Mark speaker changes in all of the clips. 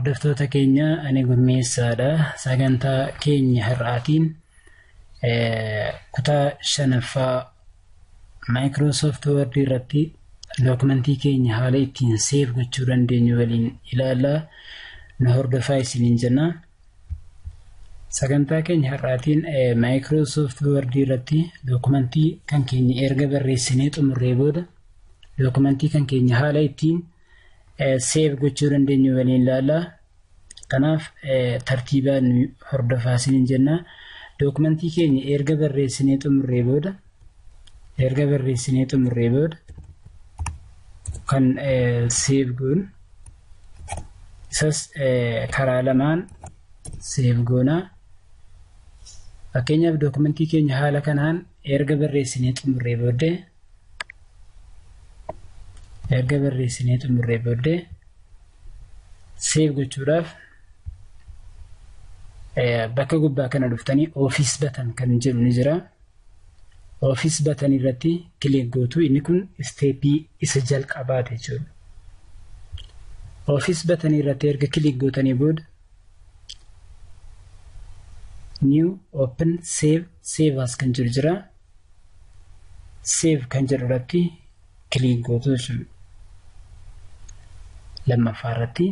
Speaker 1: Hordoftoota keenya, ani Gurmeessaadha. Sagantaa keenya har'aatiin kutaa shanaffaa Microsoft Word irratti dookumentii keenya haala ittiin save gochuu dandeenyu waliin ilaallaa, nu hordofaa isiniin jenna. Sagantaa keenya har'aatiin Microsoft Word irratti dookumentii kan keenya erga barreessinee xumurree booda dookumentii kan keenya haala ittiin save gochuu dandeenyu waliin ilaallaa. Kanaaf tartiibaan nu hordofaa isiniin jenna. Dookumentii keenya erga barreessinee xumurree booda kan save goonu isas karaa lamaan save goonaa. Fakkeenyaaf, dookumentii keenya haala kanaan erga barreessinee xumurree booddee save gochuudhaaf bakka gubbaa kana dhuftanii Office button kan jedhu ni jira. Office button irratti click gootu. Inni kun step isa jalqabaati jechuudha. Office button irratti erga click gootanii booda New, Open, Save, Save As kan jedhu jira. Save kan jedhu irratti click gootu jechuudha. Lammaffaa irratti.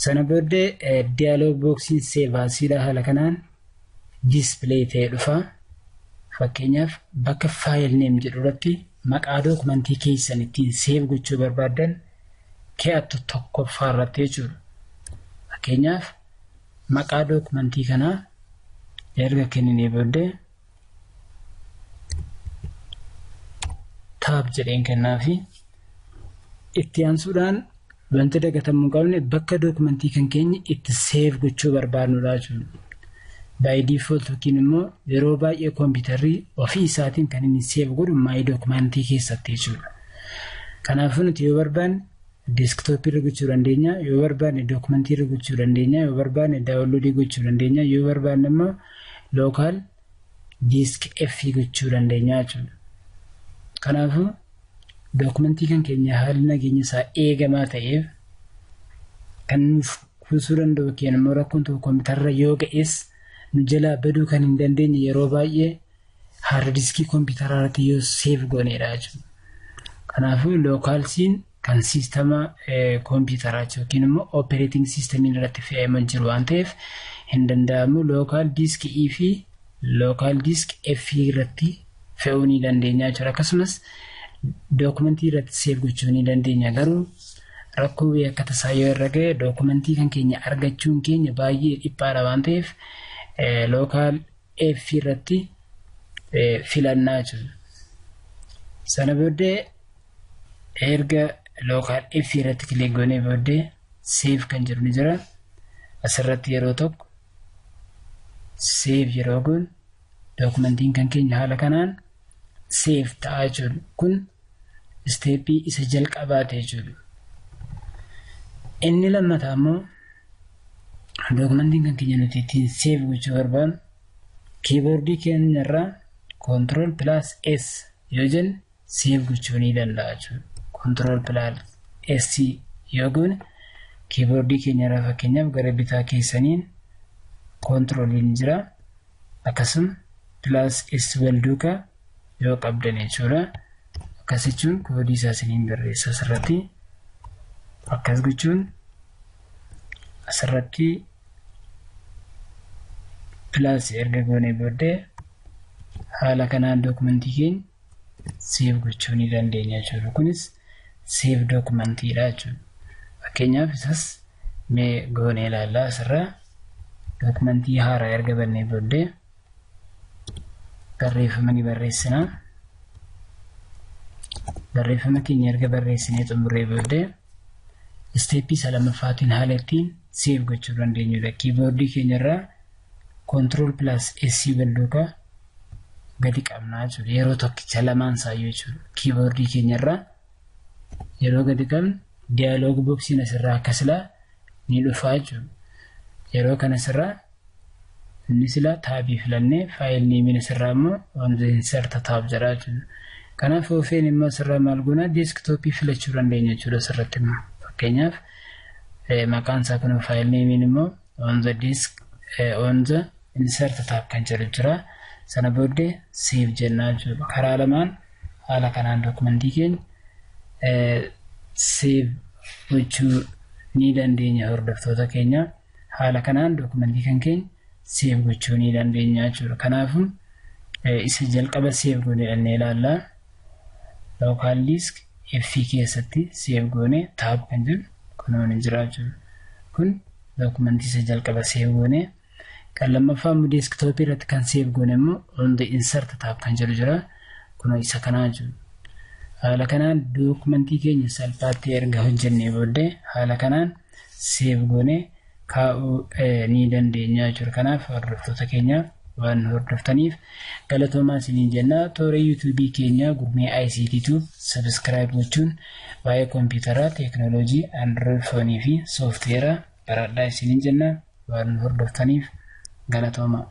Speaker 1: Sana booddee dialog boxiin Save Asiidha haala kanaan display ta'ee dhufa. Fakkeenyaaf, bakka File Name jedhu irratti maqaa dookumentii keessan ittiin save gochuu barbaaddan ke'attu tokkoffaa irratti jechuudha. Fakkeenyaaf, maqaa dookumentii kanaa erga kenninee booddee tab jedheen kennaafi. Itti aansuudhaan wanti dagatamuu hin qabne bakka dookumentii kan keenya itti save gochuu barbaadnudha jechuudha. By default yookiin immoo yeroo baay'ee kompiitarri ofii isaatiin kan inni save godhu My Document keessatti jechuudha. Kanaafuu nuti yoo barbaanne desktop irra gochuu dandeenya, yoo barbaanne dookumentii irra gochuu dandeenya, yoo barbaanne download gochuu dandeenya, yoo barbaanne immoo Local Disk F gochuu dandeenya jechuudha. Kanaafuu dookumentii kan keenya haalli nageenya isaa eegamaa ta'eef kan nuuf kuusuu danda'u yookiin immoo rakkoon tokko kompiitarra yoo ga'es nu jalaa baduu kan hin dandeenye yeroo baay'ee hard disk kompiitaraa irratti yoo save goonedha jechuudha. Kanaafuu Local C'n kan siistama kompiitaraa yookiin immoo operating systemiin irratti fe'amaa jiru waan ta'eef hin danda'amu. Local Disk E fi Local Disk F irratti fe'uu ni dandeenya jechuudha. Akkasumas dookumentii irratti save gochuu ni dandeenya, garuu rakkoo akka tasaa yoo irra ga'e dookumentii kan keenya argachuun keenya baay'ee dhiphaadha waan ta'eef Local F irratti filannaa jechuudha. Sana booddee erga Local F irratti click goonee booddee Save kan jedhu ni jira. Asirratti yeroo tokko save yeroo goonu dookumentiin kan keenya haala kanaan save ta'aa jechuudha. Kun step isa jalqabaate jechuudha. Inni lammataa immoo dookumentiin kan keenya nuti ittiin save gochuu barbaannu keyboard keenya irraa Control plus S yoo jenne save gochuu ni danda'a jechuudha. Control plus S yoo goone keyboard keenya irraa, fakkeenyaaf, gara bitaa keessaniin controliin jira. Akkasuma plus S wal duukaa yoo qabdan jechuudha. Akkas jechuun koodii isaa isiniin barreessa asirratti. Akkas gochuun asirratti plus erga goonee booddee haala kanaan dookumentii keenya save gochuu ni dandeenya jechuudha. Kunis save dookumentiidha jechuudha. Fakkeenyaaf, isas mee goonee ilaallaa. Asirraa dookumentii haaraa erga bannee booddee barreeffama ni barreessina. Barreeffama keenya erga barreessinee xumurree booddee step isa lammaffaatiin haala ittiin save gochuu dandeenyudha. Keyboard keenya irraa Control plus S wal duukaa gadi qabnaa jechuudha. Yeroo tokkicha lamaan isaayyuu jechuudha. Keyboard keenya irraa yeroo gadi qabnu dialog boxiin asirraa akka silaa ni dhufaa jechuudha. Yeroo kana asirraa inni silaa tab filannee File Nameiin asirraa immoo Insert tab jedha jechuudha. Kanaaf ofeen immoo asirraa maal goonaa, desktop filachuu dandeenya jechuudha asirratti immoo. Fakkeenyaaf, Maqaan isaa kun file nameiin immoo on the disk on the insert tab kan jedhu jira. Sana booddee save jennaa jechuudha. Karaa lamaan haala kanaan dookumentii keenya save gochuu ni dandeenya hordoftoota keenya. Haala kanaan dookumentii kan keenya save gochuu ni dandeenya jechuudha. Kanaafuu isa jalqaba save goone dhannee ilaallaa. Local disk F keessatti save goone tab kan jedhu kunoo ni jira jechuudha. Kun dookumentii isa jalqaba save goone. Kan lammaffaa immoo desktopii irratti kan save goone immoo on the insert tab kan jedhu jira. Kunoo isa kanaa jechuudha. Haala kanaan dookumentii keenya salphaatti erga hojjennee booddee haala kanaan save goone kaa'uu ni dandeenya jechuudha. Kanaaf hordoftoota keenya waan hordoftaniif galatoomaa isiniin jenna. Toora YouTubeii keenya Gurmee ICT Tube subscribe gochuun waa'ee kompiitaraa, teekinooloojii, Android phoneii fi sooftiweeraa baradhaa isiniin jenna. Waan hordoftaniif galatoomaa.